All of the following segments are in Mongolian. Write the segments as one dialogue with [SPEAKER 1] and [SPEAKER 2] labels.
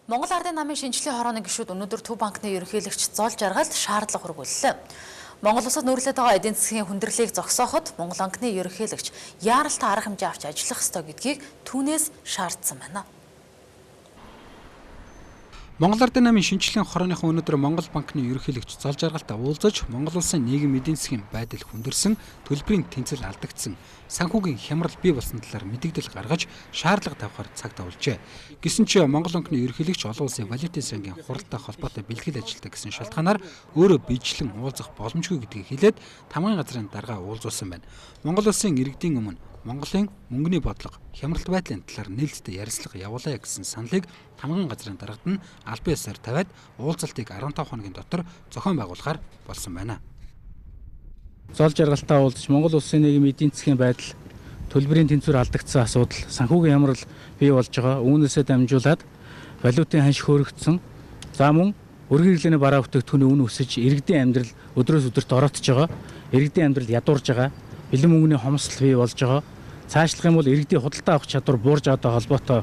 [SPEAKER 1] Монгол Ардын намын шинжлэлийн хорооны гишүүд өнөөдөр Төв банкны ерөнхийлөгч Зол Жаргалд шаардлага хүргүүллээ. Монгол улсад нүүрлээд байгаа эдийн засгийн хүндрэлийг зогсооход Монгол банкны ерөнхийлөгч яаралтай арга хэмжээ авч ажиллах ёстой гэдгийг түүнээс шаардсан байна.
[SPEAKER 2] Монгол Ардын намын шинжлэлийн хорооныхон өнөөдөр Монгол банкны ерөнхийлөгч Зол Жаргалтай уулзаж Монгол улсын нийгэм эдийн засгийн байдал хүндэрсэн, төлбөрийн тэнцэл алдагдсан, санхүүгийн хямрал бий болсон талаар мэдэгдэл гаргаж шаардлага тавихаар цаг тавуулжээ. Гэсэн ч Монгол банкны ерөнхийлөгч олон улсын валютын сангийн хуралтай холбоотой бэлтгэл ажилтдаг гэсэн шалтгаанаар өөрөө биечлэн уулзах боломжгүй гэдгийг хэлээд тамгын газрын дарга уулзуулсан байна. Монгол улсын иргэдийн өмнө Монголын мөнгөний бодлого, хямралт байдлын талаар нээлттэй ярилцлага явуулъя гэсэн саналыг тамгын газрын даргад нь албан ёсоор тавиад уулзалтыг 15 хоногийн дотор зохион байгуулахар болсон байна.
[SPEAKER 3] Зол Жаргалтай уулзаж Монгол улсын нийгэм эдийн засгийн байдал, төлбөрийн тэнцвэр алдагдсан асуудал, санхүүгийн хямрал бий болж байгаа. Үүнээсээ дамжуулаад валютын ханш хөөрөгдсөн. За мөн өргөн хэрэглээний бараа бүтээгдэхүүний үн өсөж, иргэдийн амьдрал өдрөөс өдөрт ороотж байгаа. Иргэдийн амьдрал ядуурж байгаа. Бэлэн мөнгөний хомсдол бий болж байгаа. Цаашлах юм бол иргэдийн худалдаа авах чадвар буурж байгаатай холбоотой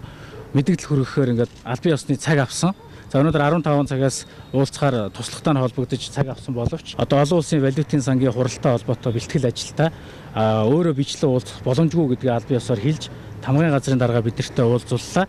[SPEAKER 3] мэдээлэл хүргэхээр ингээд албан ёсны цаг авсан. За өнөөдөр 15 цагаас уулзахаар туслахтай нь холбогдож цаг авсан боловч одоо олон улсын валютын сангийн хуралтай холбоотой бэлтгэл ажилдаа өөрөө бичлэн уулзах боломжгүй гэдгийг албан ёсоор хэлж тамгын газрын дарга бидэртэй уулзууллаа.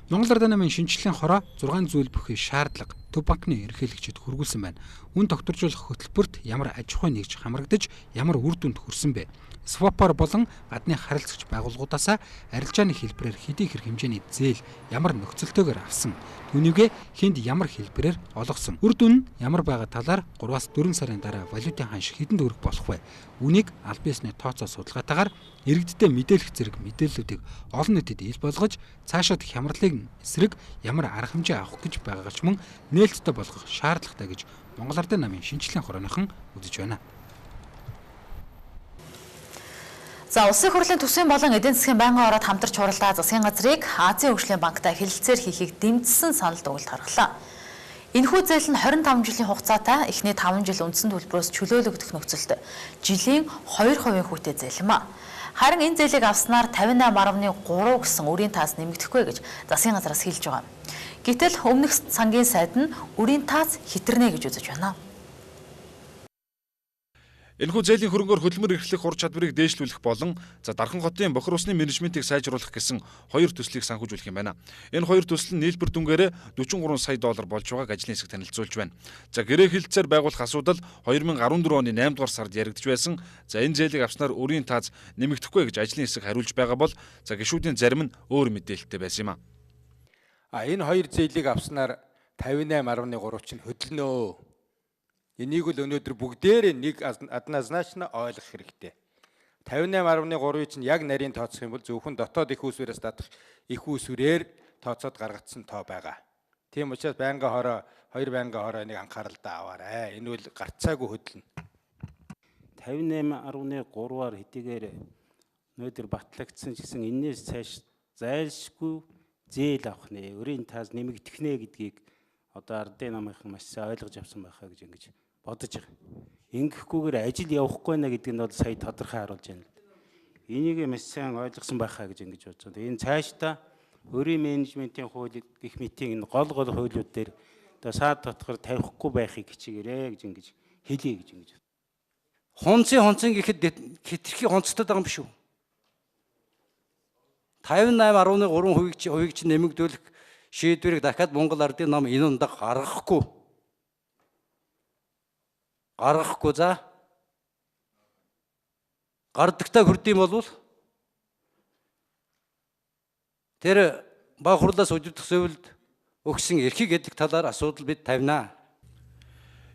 [SPEAKER 2] Монгол Ардын намын шинжлэлийн хороо 6 зүйл бүхий шаардлага Төв банкны ерөнхийлөгчид хүргүүлсэн байна. Үн тогтворжуулах хөтөлбөрт ямар аж ахуй нэгж хамрагдаж ямар үр дүнд хүрсэн бэ? Свапаар болон гадны харилцагч байгууллагуудаасаа арилжааны хэлбэрээр хэдий хэр хэмжээний зээл ямар нөхцөлтэйгээр авсан, түүнийгээ хэнд ямар хэлбэрээр олгосон, үр дүн нь ямар байгаа талаар 3-аас 4 сарын дараа валютын ханш хэдэн төгрөг болох вэ? Үүнийг албан ёсны тооцоо судалгаатайгаар иргэдтэй мэдээлэх зэрэг мэдээллүүдийг олон нийтэд ил болгож цаашаад хямралыг эсрэг ямар арга хэмжээ авах гэж байгаагаа ч мөн нээлттэй болгох шаардлагатай гэж Монгол Ардын намын шинжлэлийн хорооныхон үзэж байна.
[SPEAKER 1] За улсын хурлын төсвийн болон эдийн засгийн байнгын ороод хамтарч хуралдаа засгийн газрыг Азийн хөгжлийн банктай хэлэлцээр хийхийг дэмжсэн санал дүгнэлт гаргалаа. Энэхүү зээл нь 25 жилийн хугацаатай эхний 5 жил үндсэн төлбөрөөс чөлөөлөгдөх нөхцөлд жилийн 2% хүүтэй зээл юм а. Харин энэ зээлийг авснаар 58.3 гэсэн өрийн таас нэмэгдэхгүй гэж засгийн газраас хэлж байгаа. Гэтэл өмнөх сангийн сайд нь өрийн таас хэтэрнэ гэж үзэж байна.
[SPEAKER 4] Энэхүү зээлийн хөрөнгөөр хөдөлмөр эрхлэх ур чадварыг дээшлүүлэх болон за Дархан хотын бохир усны менежментийг сайжруулах гэсэн хоёр төслийг санхүүжүүлэх юм байна. Энэ хоёр төсөл нь нийлбэр дүнгээрээ 43 сая доллар болж байгааг ажлын хэсэг танилцуулж байна. За гэрээ хилцээр байгуулах асуудал 2014 оны 8 дугаар сард яригдж байсан. За энэ зээлийг авснаар өрийн тааз нэмэгдэхгүй гэж ажлын хэсэг хариулж байгаа бол за гишүүдийн зарим нь өөр мэдээлэлтэй байсан юм а.
[SPEAKER 5] А энэ хоёр зээлийг авснаар 58.3 чинь хөдөлнөө. Энийг л өнөөдөр бүгдээрээ нэг однозначно ойлгох хэрэгтэй. 58.3-ыг чинь яг нарийн тооцох юм бол зөвхөн дотоод их усвэрээс дадах их усвэрээр тооцоод гаргацсан тоо байгаа. Тийм учраас байнгын хороо, хоёр байнгын хороо энийг анхааралдаа аваарай. Энэ бол гарцаагүй хөдөлнө.
[SPEAKER 6] 58.3-аар хэдийгээр өнөөдөр батлагдсан ч гэсэн энээс цааш зайлшгүй зээл авах нэ, өрийн таас нэмэгдэх нэ гэдгийг одоо ардын намынхан маш сайн ойлгож авсан байхаа гэж ингэж бодож байгаа. Ингэхгүйгээр ажил явахгүй нэ гэдэг нь бол сая тодорхой харуулж байна. Энийг маш сайн ойлгосон байхаа гэж ингэж бодож байна. Энэ цаашдаа өрийн менежментийн хууль гэх мэтийн энэ гол гол хуулиуд дээр одоо саад дотгор тавихгүй байхыг хичээгээрэй гэж ингэж хэлье гэж ингэж.
[SPEAKER 7] Хунцын гэхэд хэтэрхий хунцтай байгаа юм биш үү? 58.3% хувийг чинь нэмэгдүүлэх шийдвэрийг дахиад Монгол Ардын нам энэ удаа гаргахгүй. Гаргахгүй за. Гардагтай хүрдэм болвол тэр баг хурлаас удирдах зөвлөлд өгсөн эрхийг эдлэх талаар асуудал бид тавина.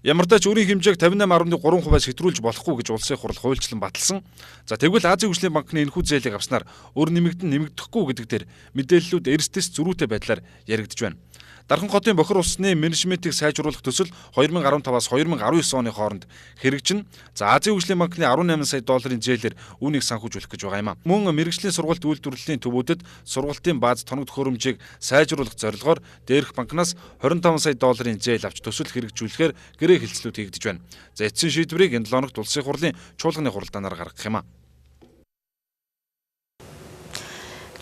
[SPEAKER 4] Ямартай ч өрийн хэмжээг 58.3%-аас хэтрүүлж болохгүй гэж улсын хурал хуульчлан баталсан. За тэгвэл Азийн хөгжлийн банкны энэхүү зээлийг авснаар өр нэмэгдэн нэмэгдэхгүй гэдэг дээр мэдээллүүд эрсдэс зөрүүтэй байдлаар яригдж байна. Дархан хотын бохир усны менежментийг сайжруулах төсөл 2015-аас 2019 оны хооронд хэрэгжинэ. За Азийн хөгжлийн банкны 18 сая долларын зээлээр үүнийг санхүүжүүлэх гэж байгаа юм а. Мөн мэргэжлийн сургалт үйлдвэрлэлийн төвүүдэд сургалтын бааз тоног төхөөрөмжийг сайжруулах зорилгоор дээрх банкнаас 25 сая долларын зээл авч төсөл хэрэгжүүлэхээр гэрээ хэлцлүүд хийгдэж байна. За эцсийн шийдвэрийг энэ 7 хоногт улсын хурлын чуулганы хуралдаанаар гаргах юм а.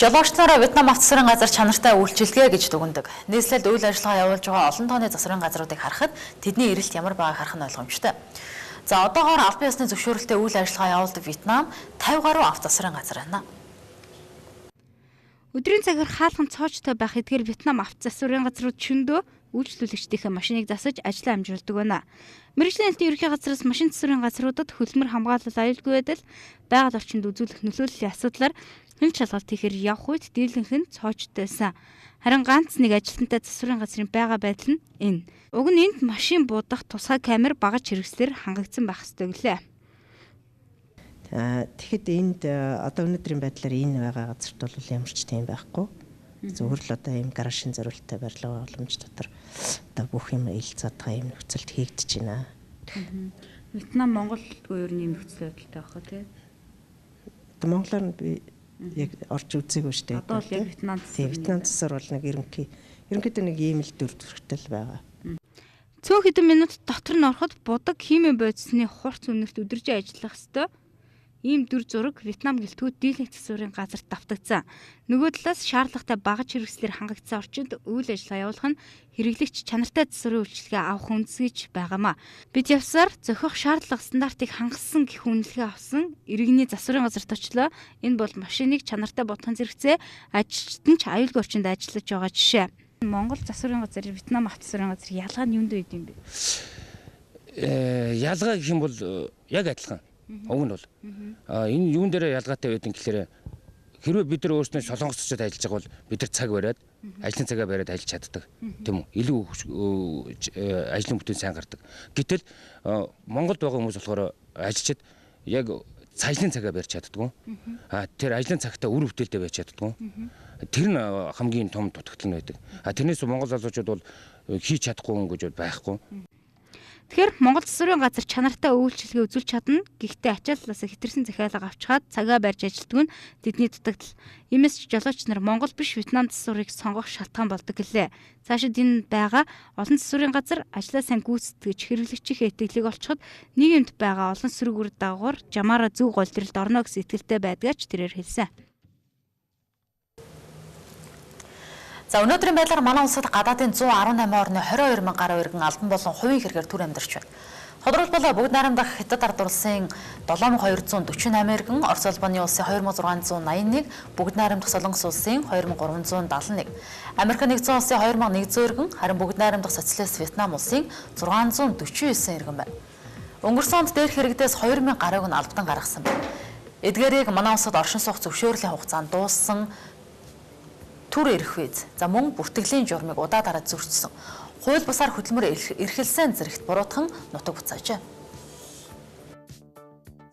[SPEAKER 1] Жолоочнороо Вьетнам авто засварын газар чанартай үйлчилгээ гэж дүгнэдэг. Нийслэлд үйл ажиллагаа явуулж байгаа олон тооны засварын газруудыг харахад тэдний эрэлт ямар байгааг харах нь ойлгомжтой. За одоогоор албан ёсны зөвшөөрөлтэй үйл ажиллагаа явуулдаг Вьетнам 50 гаруй авто засварын газар байна.
[SPEAKER 8] Өдрийн цагаар хаалган цоочтой байх эдгээр Вьетнам авто засварын газрууд чөндөө үйлчлүүлэгчдийнхээ машиныг засаж ажлаа амжуулдаг байна. Мэргэжлийн хэлтийн ерөнхий газраас машин засварын газруудад хөдөлмөр хамгаалал, аюулгүй байдал, байгаль орчинд үзүүлэх нөлөөллийн асуудлаар хяналт шалгалт хийхээр явах үед дийлэнх нь цоочтой байсан. Харин ганц нэг ажилтнтай засварын газрын байгаа байдал нь энэ. Уг нь энд машин буудах тусгай камер багаж хэрэгслэр хангагдсан байх ёстой гэлээ.
[SPEAKER 9] Тэгэхэд энд одоо өнөөдрийн байдлаар энэ байгаа газарт бол ямар ч тийм байхгүй. Зөвхөн л одоо ийм гаражийн зориулттай барилга боломж дотор одоо бүх юм ил задгаа ийм нөхцөлд хийгдэж байна.
[SPEAKER 10] Вьетнам Монголгүй ер нь ийм нөхцөл байдалтай байх уу тий?
[SPEAKER 9] Одоо Монголоор нь би яг орж үзээгүй шүү дээ.
[SPEAKER 10] Одоо л яг Вьетнам
[SPEAKER 9] засвар. Вьетнам засвар бол нэг ерөнхийдөө нэг ийм л дүр төрхтэй л байгаа.
[SPEAKER 8] Цөөн хэдэн минут дотор нь ороход будаг химийн бодисны хурц үнэрт өдөржин ажиллах ёстой. Ийм дүр зураг Вьетнам гэлтгүүд дийлэнх засварын газарт давтагдсан. Нөгөө талаас шаардлагатай багаж хэрэгслэр хангагдсан орчинд үйл ажиллагаа явуулах нь хэрэглэгч чанартай засварын үйлчилгээ авах үндэсгийж байгаамаа. Бид явсаар зохих шаардлага стандартыг хангасан гэх үнэлгээ авсан иргэний засварын газарт очлоо. Энэ бол машиныг чанартай бодохын зэрэгцээ ажилчид нь ч аюулгүй орчинд ажиллаж байгаа жишээ. Монгол засварын газар, Вьетнам авто засварын газар ялгаа нь юунд байд юм бэ?
[SPEAKER 11] Ялгаа гэх юм бол яг адилхан. Уг нь бол энэ юун дээр ялгаатай байдаг гэхээр хэрвээ бид нар өөрсдөө солонгосчод ажиллаж байгаа бол бид нар цаг бариад ажлын цагаа бариад ажиллаж чаддаг, тийм үү? Илүү ажлын бүтээн сайн гардаг. Гэтэл Монголд байгаа хүмүүс болохоор ажилчид яг ажлын цагаа барьж чаддаггүй. Тэр ажлын цагтаа үр бүтээлтэй байж чаддаггүй. Тэр нь хамгийн том дутагдал нь байдаг. Тэрнээс Монгол залуучууд бол хийж чадахгүй хүн гэж байхгүй.
[SPEAKER 8] Тэгэхээр Монгол засварын газар чанартай үйлчилгээ үзүүлж чадна. Гэхдээ ачааллаас хэтэрсэн захиалга авчгаад цагаа барьж ажилтдаг нь тэдний дутагдал. Иймээс ч жолооч нар Монгол биш Вьетнам засварыг сонгох шалтгаан болдог гэлээ. Цаашид энэ байгаа олон засварын газар ажлаа сайн гүйцэтгэж хэрэглэгчийнхээ итгэлийг олцоход нийгэмд байгаа олон сөрөг үр дагавар жамаараа зөв голдролд орно гэсэн итгэлтэй байдгаа ч тэрээр хэлсэн.
[SPEAKER 1] За өнөөдрийн байдлаар манай улсад гадаадын 118 орны 22 мянга гаруй иргэн албан болон хувийн хэрэгээр төр амьдарч байна. Тодорхойлбол бүгд найрамдах Хятад ард улсын 7248 иргэн, Орос улбаны улсын 2681, бүгд найрамдах Солонгос улсын 2371, Америк нэгдсэн улсын 2100 иргэн, харин бүгд найрамдах социалист Вьетнам улсын 649 иргэн байна. Өнгөрсөн онд дээрх иргэдээс 2000 гаруйг нь албадан гаргасан байна. Эдгээрийг манай улсад оршин суух зөвшөөрлийн хугацаанд дууссан төр ирэх виз. За мөн бүртгэлийн журмыг удаа дараа зөрчсөн. Хууль бусаар хөдөлмөр эрхэлсэн зэрэгт буруутхан нутаг буцаажээ.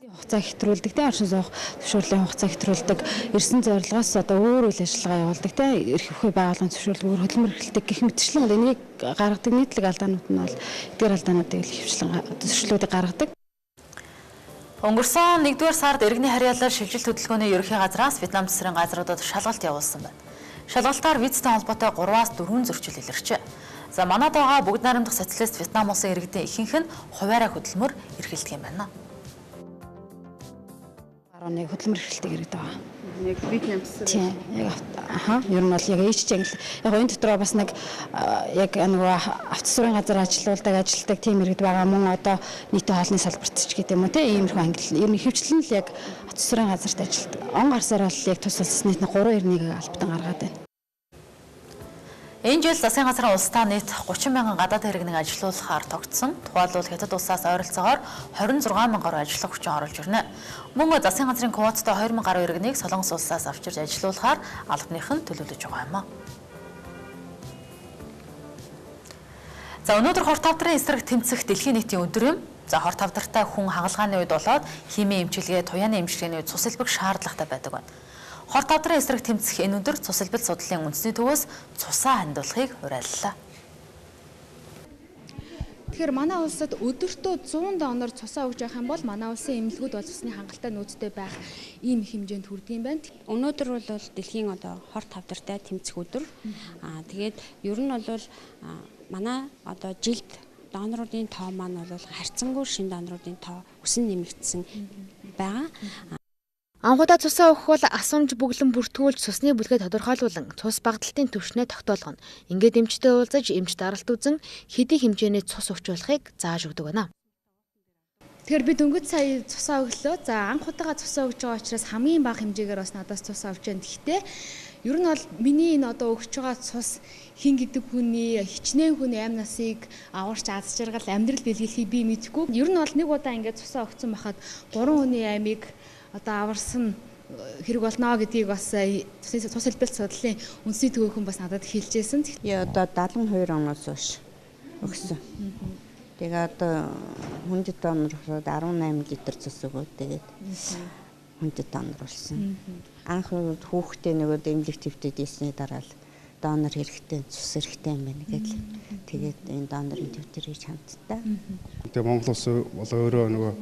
[SPEAKER 12] Хугацаа хэтрүүлдэг, тэ оршин суух зөвшөөрлийн хугацаа хэтрүүлдэг, ирсэн зорилгоос одоо өөр үйл ажиллагаа явуулдаг, тэ эрх хөвөө байгууллагын зөвшөөрөл өөр хөдөлмөр эрхэлдэг гэх мэтчлэн энийг гаргадаг нийтлэг алдаанууд нь бол эдгээр алдаануудыг л хөвчлэн зөвшөөрлүүдийг гаргадаг.
[SPEAKER 1] Өнгөрсөн 1-р сард иргэний харьяалал шилжилт хөдөлгөөний ерөнхий газраас Вьетнам засварын газруудад шалгалт явуулсан байна. Шалгалтаар визтэй холбоотой 3-аас 4 зөрчил илэрчээ. За манад байгаа бүгд найрамдах социалист Вьетнам улсын иргэдийн ихэнх нь хувиараа хөдөлмөр эрхэлдэг юм байна.
[SPEAKER 12] 11 хөдөлмөр эрхэлдэг иргэд байгаа.
[SPEAKER 10] Яг Вьетнам засвар.
[SPEAKER 12] Тийм, яг ер нь бол яг ээч англи. Яг энэ дотор бас нэг яг нөгөө авто засварын газар ажилуулдаг, ажилтдаг тийм иргэд байгаа. Мөн одоо нийтийн хоолны салбарт ч гэдэг юм уу те иймэрхүү англи. Ер нь ихэвчлэн л яг авто засварын газарт ажилтдаг. Он гарсаар бол яг тус улс нийт 391 албадан гаргаад байна.
[SPEAKER 1] Энэ жил засгийн газрын улстай нийт 30 мянган гадаад иргэнийг ажилуулахаар тогтсон. Тухайлбал Хятад улсаас ойролцоогоор 26 мянга гаруй ажиллах хүчин оруулж ирнэ. Мөн засгийн газрын квоттой 20 мянга гаруй иргэнийг Солонгос улсаас авчирч ажилуулахаар албаных нь төлөвлөж байгаа юм а. За өнөөдөр хорт хавдрын эсрэг тэмцэх дэлхийн нийтийн өдөр юм. За хорт хавдартай хүн хагалгааны үед болоод химийн эмчилгээ, туяаны эмчилгээний үед цус элбэг шаардлагатай байдаг байна. Хорт хавдрын эсрэг тэмцэх энэ өдөр цус элбэл судлалын үндэсний төвөөс цусаа хандуулахыг уриаллаа.
[SPEAKER 13] Тэгэхээр манай улсад өдөртөө 100 донор цусаа өгж явах юм бол манай улсын эмнэлгүүд бол цусны хангалттай нөөцтэй байх ийм хэмжээнд хүрдэг юм байна.
[SPEAKER 14] Өнөөдөр бол дэлхийн одоо хорт хавдартай тэмцэх өдөр. Тэгээд ер нь бол манай одоо жилд доноруудын тоо маань бол харьцангуй шинэ доноруудын тоо өсөн нэмэгдсэн байгаа.
[SPEAKER 15] Анхудаа цусаа өгөх бол асуумж бүглэн бүртгүүлж цусны бүлгээ тодорхойлуулан цус багадалтын түвшнээ тогтоолгоно. Ингээд эмчтэй уулзаж эмч даралт үзэн хэдий хэмжээний цус өгч болохыг зааж өгдөг байна.
[SPEAKER 13] Тэгэхээр би дөнгөж сая цусаа өглөө. За анх удаага цусаа өгж байгаа учраас хамгийн бага хэмжээгээр бас надаас цус авч байна. Гэхдээ ер нь бол миний энэ одоо өгч байгаа цус хин гэдэг хүний хичнээн хүний амь насыг аварч аз жаргал амьдрал бэлгэлхийг би мэдэхгүй. Ер нь бол нэг удаа ингээд цусаа өгсөн байхад 3 хүний амийг одоо аварсан хэрэг болно гэдгийг бас цусны цус хэлбэлт судлалын үндэсний төвхөн бас надад хэлжсэн.
[SPEAKER 16] Яа одоо 72 оноос хойш өгсөн. Тэгээ одоо хүндэт донор 18 литр цус өгөөд тэгээд хүндэт донор болсон. Анх хүүхдээ нөгөө эмнэлэг твтэд ийсний дараа л донор хэрэгтэй, цус хэрэгтэй юм байна гэдэл. Тэгээд энэ донорын твтэр хийж хандтаа.
[SPEAKER 17] Тэгээ Монгол улс бол өөрөө нөгөө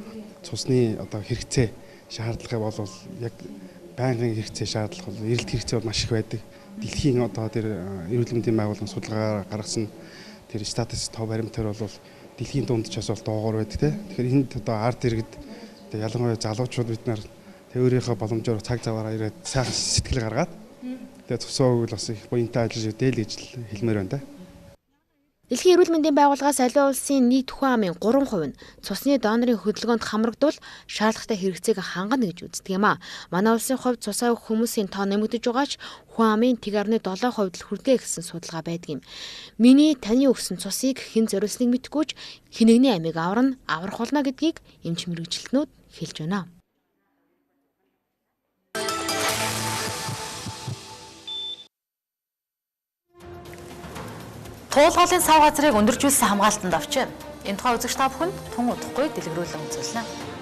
[SPEAKER 17] цусны одоо хэрэгцээ шаардлагыг бол яг байнгын хэрэгцээ шаардлага бол эрэлт хэрэгцээ бол маш их байдаг. Дэлхийн одоо тэр эрүүл мэндийн байгууллагын судалгаагаар гаргасан тэр статус тов баримтаар бол дэлхийн дундчаас бол доогоор байдаг те. Тэгэхээр энд одоо ард иргэд ялангуяа залуучууд бид нар тэг өөрийнхөө боломжоор цаг заваараа ирээд сайхан сэтгэл гаргаад тэгээ цусаа өгвөл бас их буянтай ажиллаж үдээ л гэж хэлмээр байна да.
[SPEAKER 15] Дэлхийн эрүүл мэндийн байгууллагаас аливаа улсын нийт хүн амын 3% нь цусны донорын хөдөлгөөнд хамрагдвал шаардлагатай хэрэгцээг хангана гэж үздэг юм а. Манай улсын хувьд цусаа өгөх хүмүүсийн тоо нэмэгдэж байгаа ч хүн амын 1.7% л хүрдээ гэсэн судалгаа байдаг юм. Миний таны өгсөн цусыг хэн зориулсныг мэдэхгүй ч хинэгний амийг аварна, аврах болно гэдгийг эмч мэргэжилтнүүд хэлж байна.
[SPEAKER 1] Туулгаалын сав газрыг өндөржүүлсэн хамгаалтанд авчээ. Энэ тухай үзэгч та бүхэнд тун удахгүй дэлгэрүүлэн үзүүлнэ.